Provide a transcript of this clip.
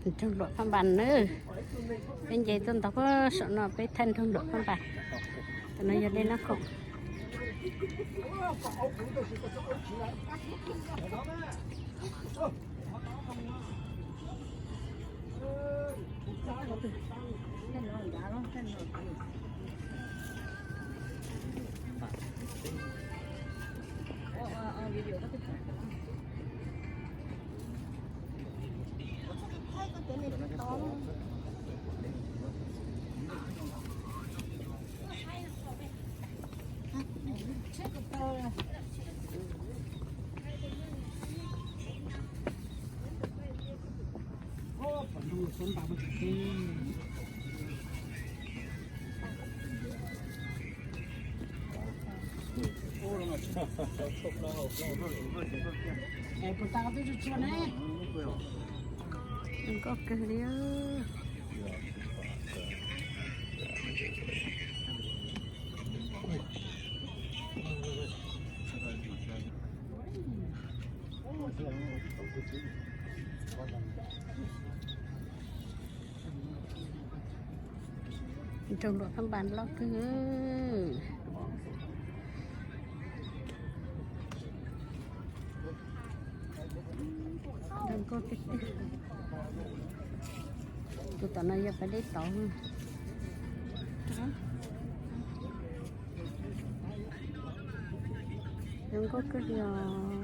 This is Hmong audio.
Nroog Luam Phaj Npas na. Peb nce tuaj ntog puag saum no peb thaij nroog Luam Phaj Npas. Tam no yog dej Nab Khoom. Zoo nkauj kawg li. Nroog Luam Phaj Npas loj kawg. Zoo nkauj tiag tiag. Tus tom no yog pas dej tauv. Zoo nkauj kawg li os.